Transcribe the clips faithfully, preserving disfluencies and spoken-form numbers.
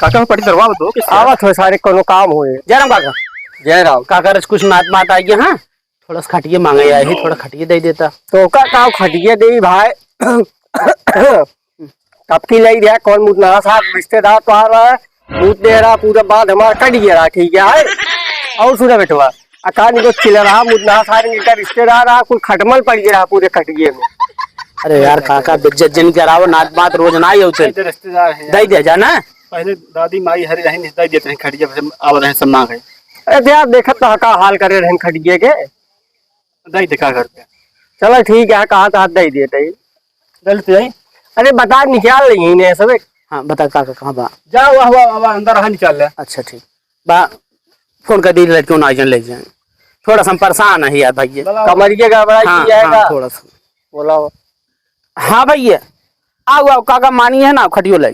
काका, पटी दरवा दो, किस आवत हो सारे, कोनो काम होए। जय राम काका। जय राम। काका, रस कुछ नात मात आई है, हाँ? थोड़ा सा खटिया मांगे आए ही, थोड़ा खटिया दे देता। तो का, का खटिया दे भाई? तब की लई रहा, कौन मुदनाहा साहब रिश्तेदार तो आ रहा है, मुद दे रहा, पूरा बात हमारा कट गया रहा, ठीक है, है? और सुना बेटवा, अकान को चिल रहा, मुदनाहा साहब इनका रिश्तेदार रहा, कुल खटमल पड़ गया रहा पूरे खटिये में। अरे यार, काका, बेइज्जत जिन करावो, नात बात रोज ना ही होते। इधर रिश्तेदार हैं दे यार। दे जा ना। पहले दादी माई हरी रहन, दे देते हैं खटिया, फिर आवा रहे सब मांगे। अरे यार, देखत तो का हाल करे रहन खटिये के। दे दे, का करते हैं? चलो ठीक है, कहा तो हाथ दे देते हैं। चल तो जाई। अरे बता, निकाल लेंगे इन्हें सब। हाँ, बता काका, कहाँ बा? जा, वह, वह, वह अंदर रहा, निकाल ले। अच्छा, ठीक। बा, फोन कर दी, लड़कियों ना आ जाए, ले जाए। थोड़ा सा हम परेशान है यार भैया। कमरिया गड़बड़ा हाँ, जाएगा। हाँ, थोड़ा सा। बोला। हाँ भैया, आओ, आओ, काका मानी है ना, खटियो ले।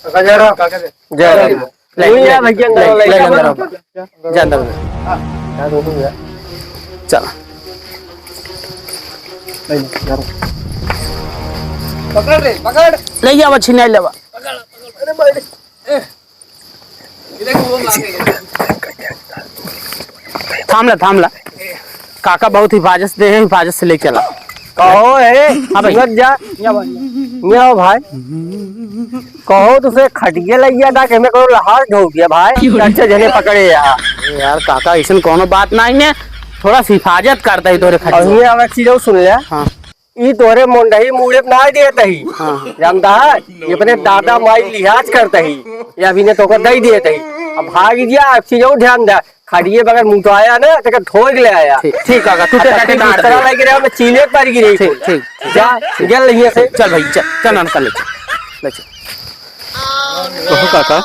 काका जय राम। जय राम। ले, ले, ले, भैया, ले, अंदर ले, ले, ले, अंदर। अंदर। जा अंदर। हाँ, जा दो, दो, जा। चल। ले, ले, जा रहा हूँ। पकड़ रे, पकड़। ले जावा, छिनाई लेवा। पकड़, पकड़। अरे भाई। ए। थाम ला, थाम ला। काका बहुत हिफाजत से दे हैं, हिफाजत से ले चला। कहो, ए, हाँ भाई। सूरज जा। या भाई। या भाई। कहो, तुसे खटिया लग गया था कि हमें कहो, लहार ढो गया भाई। अच्छे जने पकड़े यार। अरे यार, काका, ऐसन कोनो बात नहीं है। थोड़ा सी हिफाजत करता ही तोरे खटिया। और ये अब एक चीज और सुन ले। हाँ। ई तोहरे मुंडही मूड़े पे ना देत ही। हाँ। जानता है? ये अपने दादा माई लिहाज करता ही। ये अभी ने तोका दई देत ही। अब भाग गया, अब चीज और ध्यान दे। खड़िए बगैर मुंह तो आया ना, तेका ठोक ले आया। ठीक, ठीक, काका, तू अब तेरे तू के डांट दूसरा दे। लग रहा, मैं चीले पर गिरी। ठीक, ठीक। जा, गल नहीं है से। चल भाई, चल, चल, नाम कर ले, चल। ले, चल। कहो काका,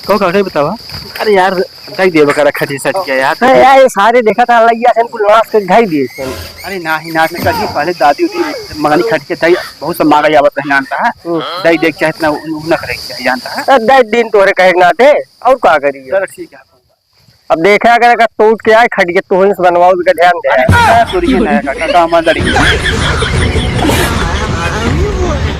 कहो काका, ये बतावा। अरे यार, दई देबे करा खटिया सटिया यार। अरे यार, ये सारे देखा था, लगिया सन कुल नाश कर ढाई दिए सन। अरे नाही, नाश नहीं करी, पहले दादी उदी मंगनी खटिया दई, बहुत सब मांगा आवत है, जानता है? हम्म। दई देख चाहे इतना उ-, उ-, ना करे के चाहे, जानता है? अरे दई दिन तोरे कहे के नाते, और का करी? चलो ठीक है। अब देखा अगर, अगर टूट के आए खटिया, तो से बनवाओ, इसका ध्यान दे। अरे, क्या करिए ना, काका, काम अंदर ही।